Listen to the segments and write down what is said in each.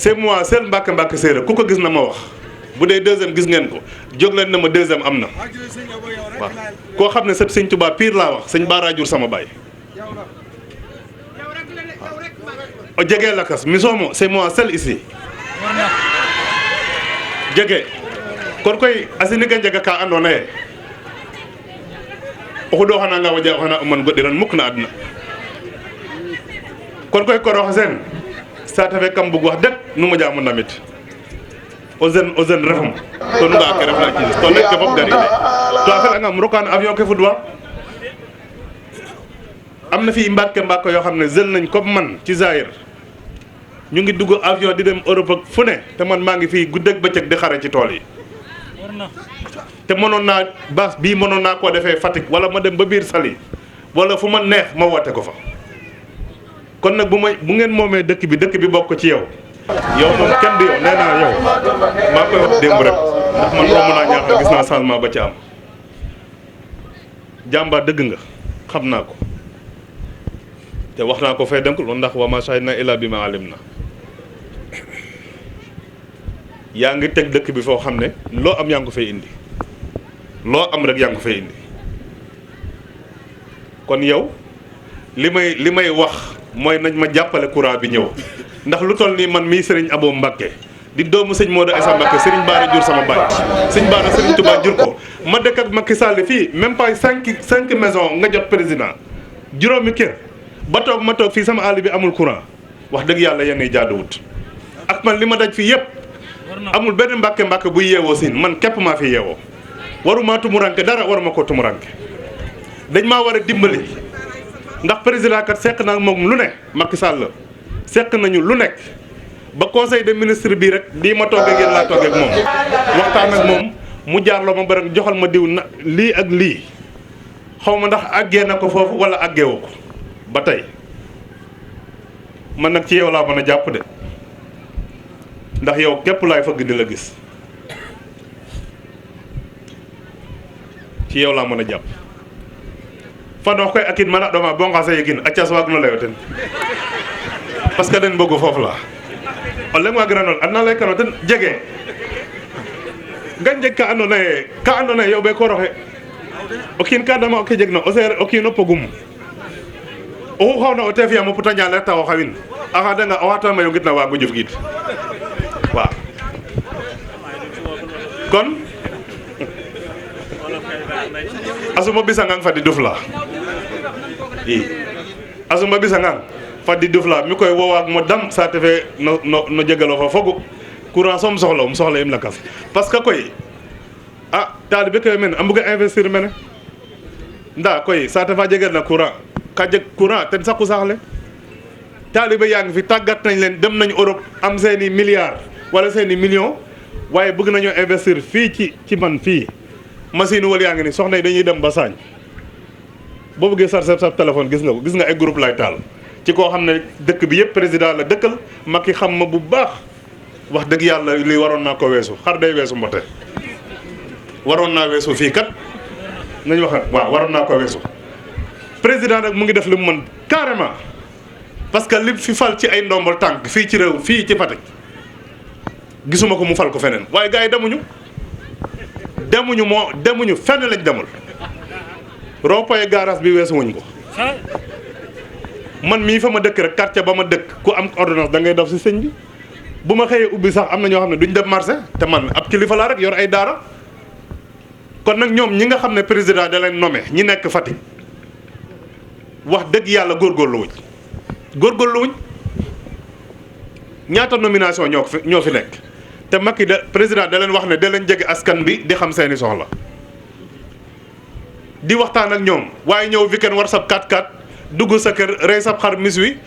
c'est moi seul Mbacke séeréer ku ko gis na ma wax bu dee deuxième gis ngeen ko jóg leen na ma deuxième am na waaw koo xam ne sëb sëñ Touba pire laa wax sëñ Bara jur sama baay o jege lakas mi soomo c'est moi seul ici jege kon koy asini ga jega ka andoona yee oxu ɗooxananga waja o xana o man goɗiran mukk na adna kon koy koroxe seen saate fe kam bug wax dëgg nu moƴa mo ndamit o jeune refum to nu nga'a ke refna ciis to nek ke fop gariide to a felangam rokaan avion ke fudwa am na fi Mbacke yoo xam ne jeune nañ comme man ci Zaïre ñu ngi dugg avion di dem Europe ak fu ne te man maa ngi fii guddeeg bëccëg di xare ci tool yi te mënoon naa base bii mënoon naa koo defee Fatick wala ma dem ba biir Saly wala fu ma neex ma woote ko fa kon nag bu ngeen moomee dëkk bi bokk ci yow moom kenn du yow nee naa yow maa koy wax démb rek ndax man romb naa ñaaxal gis naa changement ba ci am jàmbaar dëgg nga xam naa ko te wax naa ko fay denk loolu ndax wa ma shahidna illa bima alimna yaa ngi teg dëkk bi foo xam ne loo am yaa ngi ko fay indi loo am rek yaa ngi ko fay indi kon yow li may wax mooy nañ ma jàppale courant bi ñëw ndax lu toll nii man mii Serigne Abo Mbacke di doomu sëñ Modou Aicha Mbacke Serigne Bara jur sama baay sëñ Bara Serigne Touba jur ko ma dëkk ak Macky Sall fii même pas cinq maisons nga jot président juróomi kër ba toog ma toog fii sama àll bi amul courant wax dëgg yàlla yéen ay jaaduwut ak man li ma daj fii yëpp amul benn Mbacke buy yeewoo siin man képp maa fi yeewoo waruma tumuranke dara waruma ko tumuranke dañ maa war a dimbali ndax président kat seq na moom lu ne Macky Sall seq nañu lu nekk ba conseil des ministres bii rek lii ma toogee ak yéen laa toogee ak moom waxtaan ak moom mu jaarloo ma ba rek joxal ma diw na lii ak lii xaw ma ndax àggee na ko foofu wala àggeewu ko ba tey man nag ci yow laa mën a jàpp de ndax yow képp laay fëgg di la gis ci yow laa mën a jàpp fanox koy akit mana ɗoma bo ngasa yegin a cas waag no leyo ten parce que den mbogu foofu la o leŋ waagiranoon adna lay kano ten jege nga jeg ka andoona yee yow ɓe koroxe o kiin ka dama o ke jeg na o seereer o kiin o pogum oxu xawna o te fi'am o puta ñaaleer ta o xawin a xadanga o xata mayo ngit na waago jof giid waaw kon asuma bisangang fadi dufla i asuma bisangang fadi dufla mi koy wowaag mo dam saate fe no jegelo fa fogu courant soom soxla im lakas parce que koy a taalibe ke mene a mbuga investir mene nda koy saate fa jegel na courant ka jeg courant ten saqu saax le taalibe yaa ngi fi tàggat nañ leen dem nañu Europe am seeni milliards wala seeni millions waaye bëgg nañoo investir fii ci man fii machine wala yaa ngi ni soxna yi dañuy dem ba saañ boo bëggee sa téléphone gis nga ay groupe lay taal ci koo xam ne dëkk bi yëpp président la dëkkal Macky xam ma bu baax wax dëgg yàlla lii waroon naa ko weesu xar day weesu mbote waroon naa weesu fii kat nañ wax waaw waroon naa ko weesu président nag mu ngi def li mu mën carrément parce que li fi fal ci ay ndombal tànk fii ci réew fii ci Fatick gisuma ko mu fal ko feneen waaye gars yi demuñu fenn lañ demul rond-point garage bi weesu wuñ ko man mii fa ma dëkk rek quartier ba ma dëkk ku am ordonnance da ngay def si sëñ bi bu ma xëyee ubbi sax am na ñoo xam ne duñ dem marché te man ab kilifa laa rek yor ay daara kon nag ñoom ñi nga xam ne président da leen nommé ñi nekk Fatick wax dëgg yàlla góorgóorlu wuñ ñaata nomination ñoo fi nekk te Macky président da leen wax ne da leen jege askan bi di xam seeni soxla di waxtaan ak ñoom waaye ñëw weekend war sab 4x4 dugg sa kër rey sab xar mis wi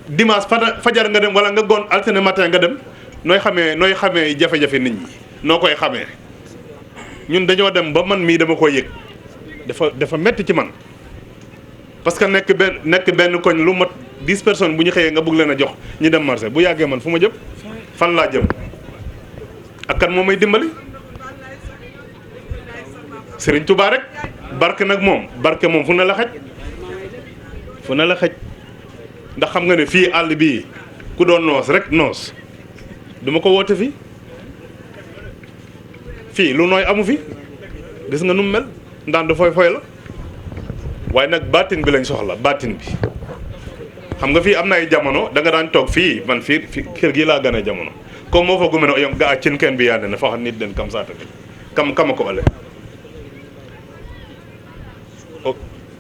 dimanche fajar nga dem wala nga goon altine matin nga dem nooy xamee jafe-jafe nit ñi noo koy xamee ñun dañoo dem ba man mii dama koy yëg dafa metti ci man parce que nekk benn koñ lu mat 10 personnes bu ñu xëyee nga bëgg leen a jox ñi dem marché bu yàggee man fu ma jëm fan laa jëm ak kan moo may dimbali Serigne Touba rek barke moom fu ne la xaj ndax xam nga ne fii àll bii ku doon noos rek noos duma ko woote fii lu nooy amu fi gis nga nu mu mel ndaan du foy la waaye nag baatin bi lañ soxla baatin bi xam nga fii am na ay jamono da nga daan toog fii man fii kër gi laa gën a jamono comme moo fa gume ne yom ga a cin ken mbiyaande ne faxa nit den kam saate fe kama ko ale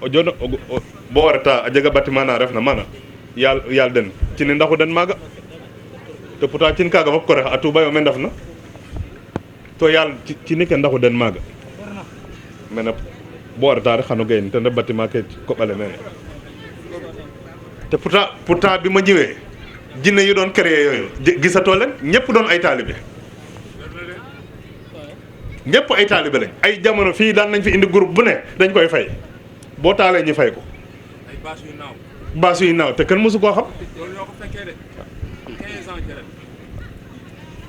o jono bo warata a jega bâtiment na refna mana yaal den cini ndaxu den maaga te pourtant cin kaaga fop ko rex a Touba yo me ndafna to yaal cini ke ndaxu den maaga mene bo warata rek xano gayin ten ref bâtiment ke koɓale mene te pourtant bi ma ñëwee jinne yi doon créé yooyu gisatoo leen ñëpp doon ay taalibe ñëpp ay taalibe lañ ay jamono fii daan nañ fi indi groupe bu ne dañ koy fay boo taalee ñu fay ko baas yu naaw te kenn mësu koo xam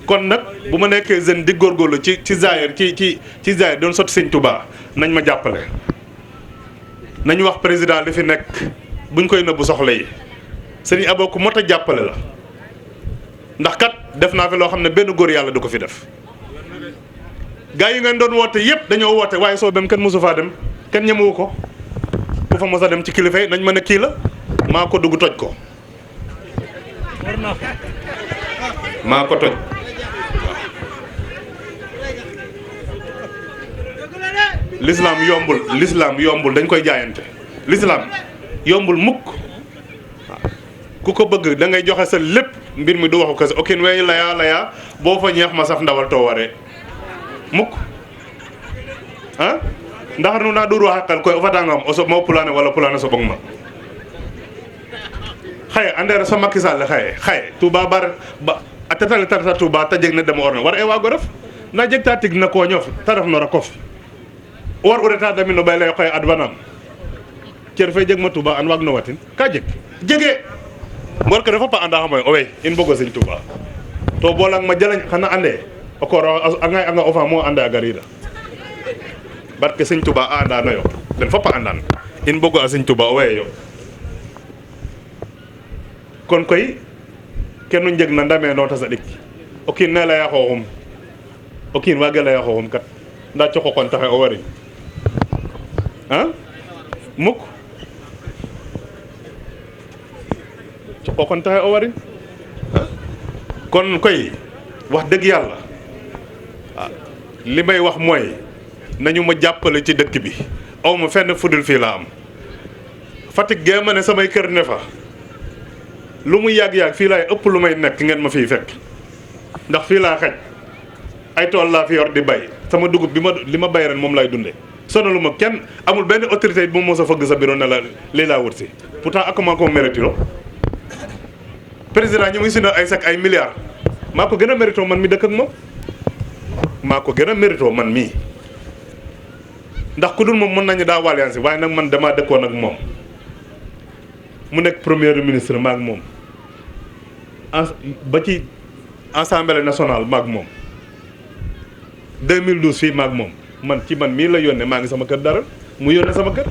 kon nag bu ma nekkee jeune di góorgóorlu ci zaahir ci zaahir doon sotti Sëñ Tuubaa nañ ma jàppale nañ wax président li fi nekk buñ koy nëbbu soxla yi Serigne Abo ku mot a jàppale la ndax kat def naa fi loo xam ne benn góor yàlla du ko fi def gaa yi ngeen doon woote yëpp dañoo woote waaye soo dem kenn mosu faa dem kenn ñemewu ko ku fa mos a dem ci kilifa yi nañ ma ne kii la maa ko dugg toj ko maa ko toj l'islam yombul dañ koy jaayante l'islam yombul mukk ku ko bëgg da ngay joxe sa lépp mbir mi du waxu kese okin wey laya boo fa ñeex ma saf ndawal to waree mukk ah ndax nu na ɗuru haqqal koy o fatangam o soɓ ma o pulane wala pulane soɓong ma xaye andere so Macky Sall xaye Touba ba a tetale tarta Touba ta jeg ne demo orna war e waago ref na jeg ta tig na koñof ta ref no rakof o war o reta damit no ɓay leye qoye adwanam cer fe jeg ma Touba an waag no watin ka jege mbor ke fop a anda xamoye o wey in mbogo Sëñ Touba to bo lang ma jalañ xana ande o koor a ngay anga o fa mo ande a garida barke Sëñ Touba a andano yo den fop a andan in mbogo a Sëñ Touba o weye yo kon koy kenu njeg na ndame no ta saɗik o kiin ne leya xooxum o kiin waage leya xooxum kat nda coxo kon taxe o warin mukk o kon taxe o warin kon koy wax dëgg yàlla li may wax mooy nañu ma jàppale ci dëkk bi aw ma fenn fudul fii laa am Fatick gee ma ne samay kër ne fa lu mu yàgg-yàgg fii laay ëpp lu may nekk ngeen ma fiy fekk ndax fii laa xaj ay tool laa fi yor di bay sama dugub bi li ma bay ren moom laay dunde sonalu ma kenn amul benn autorité bu mos a fëgg sa bureau ne la lii laa wut si pourtant ak maa ko mérite lo président ñu ngi si ne ay sec ay milliards maa ko gën a mérito man mi dëkk ak moom maa ko gën a mérito man mii ndax ku dul moom mën nañu daa wàlliansi waaye nag man damaa dëkkoon ak moom mu nekk premier ministre maag moom ba ci assemblée nationale maag moom 2012 fii maag moom man mii la yónnee maa ngi sama kër dara mu yónnee sama kër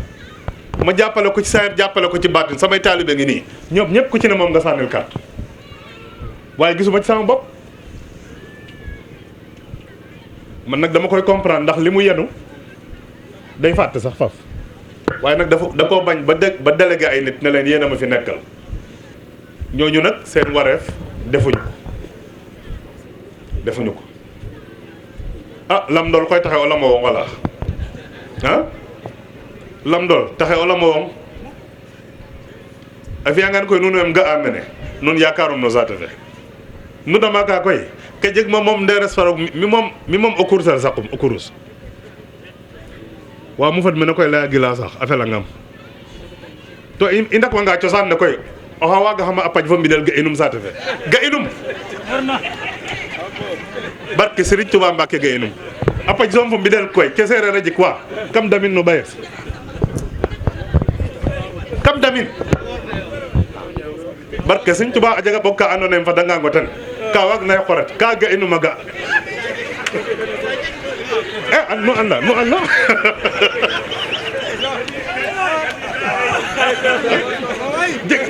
ma jàppale ko ci saayir jàppale ko ci baatin samay taalibe ngi nii ñoom ñëpp ku ci ne moom nga sànnil carte waaye gisuma ci sama bopp man nag dama koy comprendre ndax li mu yenu day fàtte sax faf waaye nag da koo bañ ba délégué ay nit ne leen yéen a ma fi nekkal ñooñu nag seen wareef defuñu ko lam dool koy taxe o lamo wong wala lam dool taxe o lamo wong a fiyangaan koy nuun wem ga'a mene nuun yakarum no saate fe nu dama ka koy ke jeg ma moom nderes faro mi moom o kurusal saqum o kurus waaw mu fad mene koy leya gila sax a felangam to i ndakwanga cosaan ne koy oxa waaga xama a paj fo mbidel ga inum saate fe ga inum barke Serigne Touba Mbacke ga inum a paj soom fo mbidel koy ke seereer a jik wa kam damin no ɓayes kam damin barke Serigne Touba a jega ɓog ka andoona yee fadangango ten ka waag na xoret ka ga inum a ga nu anda jeg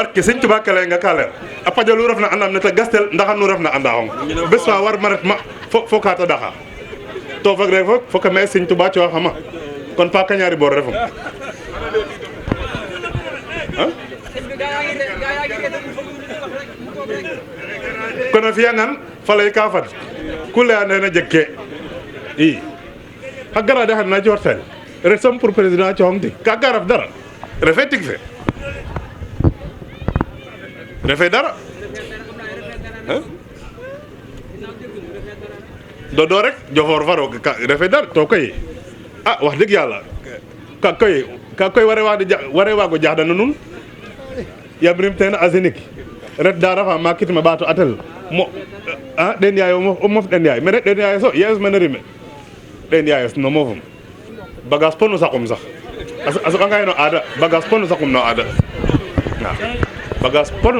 barke sëñ Tuubaa kale nga kaleer a pajalu ref na andam neta gastel ndaxar nu ref na anda xong bés fa war ma ret ma fo kata daxa to fag rek fo ka me sëñ Tuubaa cooxama kon pa kañaari boor refum kono fiyangan falay ka fad ku leya nena jeg ke i xa garade xan na coortel ret som pour président coxong tig ka garaf dara refe tig fe refe dara dodo rek jofoor faro refe dara to koy wax dëgg yàlla ka koy ware waago jaxdana nun yam rim ten asinik ret dara fa ma kitma ɓaato atel mo ɗen yaay o mof ɗen yaay mene ɗen yaay so yees mene rime ɗen yaayes no mofum bagage ponu saqum sax a soɓangay no aada bagage ponu saqum no aada waaw bagage ponu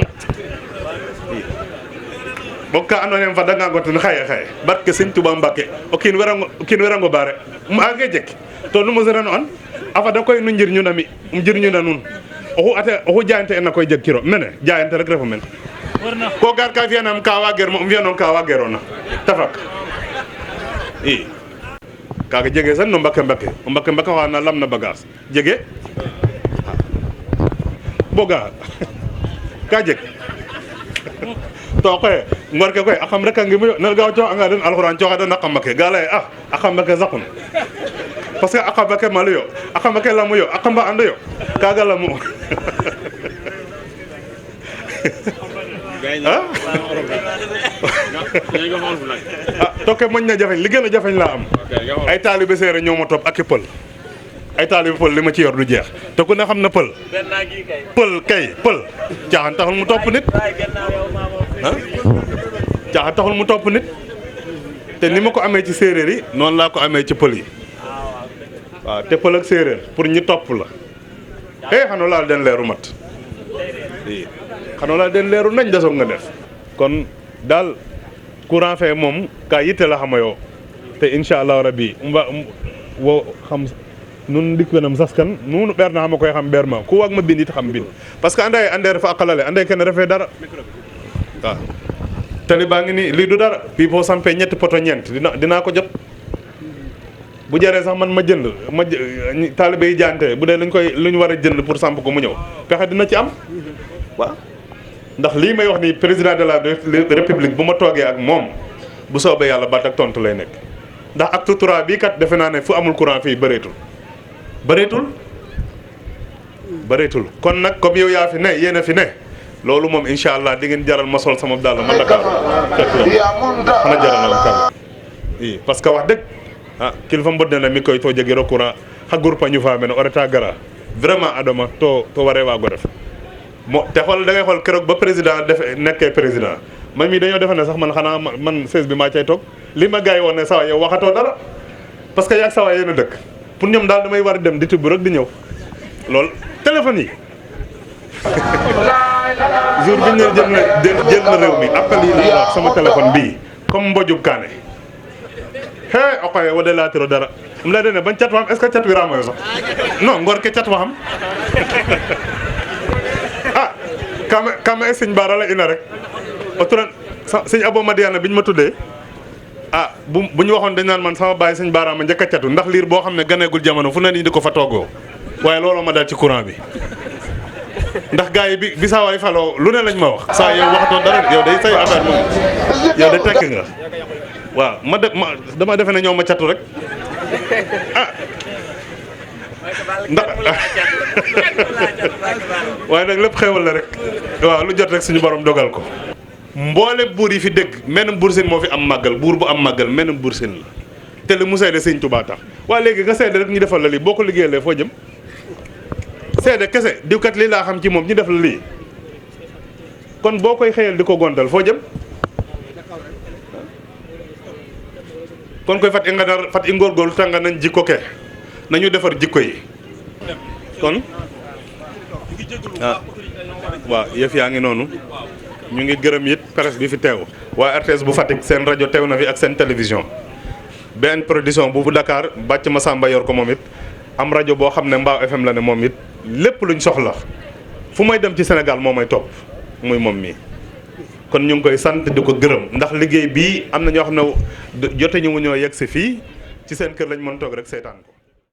bo ka andoona yee fadanga ngo ten xaye barke Sëñ Tuubaa Mbacke o kiin werango baare age jek to nu mosirano an a fada koy nu njirñuna mi njirñuna nun oxu jaayante en na koy jeg kiro mene jaayante rek refu men ko gar ka fi'anam ka wageer mo fi'anong ka wageerona ta fak i kaaga jege san no Mbacke o Mbacke xa na lamna bagage jege boga ka jeg to koy ngor ke koy a xam rek a ngimu yo nar ga cooxanga den alxuraan cooxa den a qamba ke ga lay a qamba ke saqun parce que a qamba ke malu yo a qamba ke lamu yo a qamba andu yo kaga lamu to ke moƴna jafeñ li gën a jafeñ laa am ay taalibe séeréer ñoo ma topp ak i pël ay taalibe pël li ma ci yor du jeex te ku ne xam na pël pël caaxaan taxul mu topp nit caaxaan taxul mu topp nit te ni ma ko amee ci séeréer yi noonu laa ko amee ci pël yi waaw te pël ak séeréer pour ñi topp la xanoo laal den leeru mat i xanoo laal den leeru nañ desoog nga def kon daal courant fe moom ka yitte la xama yoo te inchallah rabbi wo xam nun ndik wenam saskan nunu ɓeer na xama koy xam ɓeer ma ku waag ma bin it xam bin parce que ande refa a qalale ande kene refe dara waaw tali baa ngi nii lii du dara bii boo sampee ñetti poto ñeent dinaa ko jot bu jaree sax man ma jënd taalibe yi jaante bu dee lu ñu war a jënd pour samp ko mu ñëw pexe dina ci am waaw ndax lii may wax ni président de la république bu ma toogee ak moom bu soobee yàlla baat ak tontu lay nekk ndax acte 3 bii kat defe naa ne fu amul courant fii bëreetul kon nag comme yow yaa fi ne yéen a fi ne loolu moom incha allah di ngeen jaral ma sol sama dàll ma Dakar xana jaral kar i parce que wax dëgg kilifa mbodne na mi koy to jegiro courant xa groupe a ñufa mene o reta gara vraiment adama to waree waago def te xool da ngay xool keroog ba président nekkee président man mii dañoo defe ne sax man xanaa man 16 bi maa cay toog li ma gars yi woon ne sawa yow waxatoo dara parce que yaag sawa yéen a dëkk pour ñoom daal damay war a dem di tibb rek di ñëw loolu téléphone yi jour bi ñu jël na réew mi appel yi la wax sama téléphone bii comme mbojub kaane o qoye wo de latiro dara um ley dene bañ cat waxam est ce que cat wiramo yo sax non ngor ke cat waxam kama e sëñ Bara la ina rek o turan sëñ Abo Madiana biñ ma tuddee bu ñu waxoon dañ naan man sama baay sëñ Bara ma njëkk a catu ndax liir boo xam ne ganeegul jamono fu ne nii di ko fa toggoo waaye looloo ma dal ci courant bi ndax gars yi bi saa waay faloo lu ne lañ ma wax saa yow waxatoo dara yow day say affaire moom yow de tekk nga waaw dama defe ne ñoo ma catu rek ndax waaye nag lépp xewal la rek waaw lu jot rek suñu borom dogal ko mboole buur yi fi dégg menn buur seen moo fi am màggal buur bu am màggal menn buur seen la te li mu seede sëñ Tuubaa tax waaye léegi nga seede rek ñu defal la lii boo ko liggéeyee foo jëm seede kese diwkat lii laa xam ci moom ñu def la lii kon boo koy xëyal di ko gontal foo jëm kon koy fat i ngóorgóorlu tànga nañ jikko ke nañu defar jikko yi kon waaw yëf yaa ngi noonu ñu ngi gërëm it presse bi fi teew waa RTS bu Fatick seen rajo teew na fi ak seen télévision benn production bu Dakar bàcc ma Samba yor ko moom it am rajo boo xam ne Mbaaw FM la ne moom it lépp luñ soxla fu may dem ci Sénégal moo may topp muy moom mii kon ñu ngi koy sant di ko gërëm ndax liggéey bii am na ñoo xam ne jote ñu mu ñoo yegg si fii ci seen kër lañ mën toog rek seetaan ko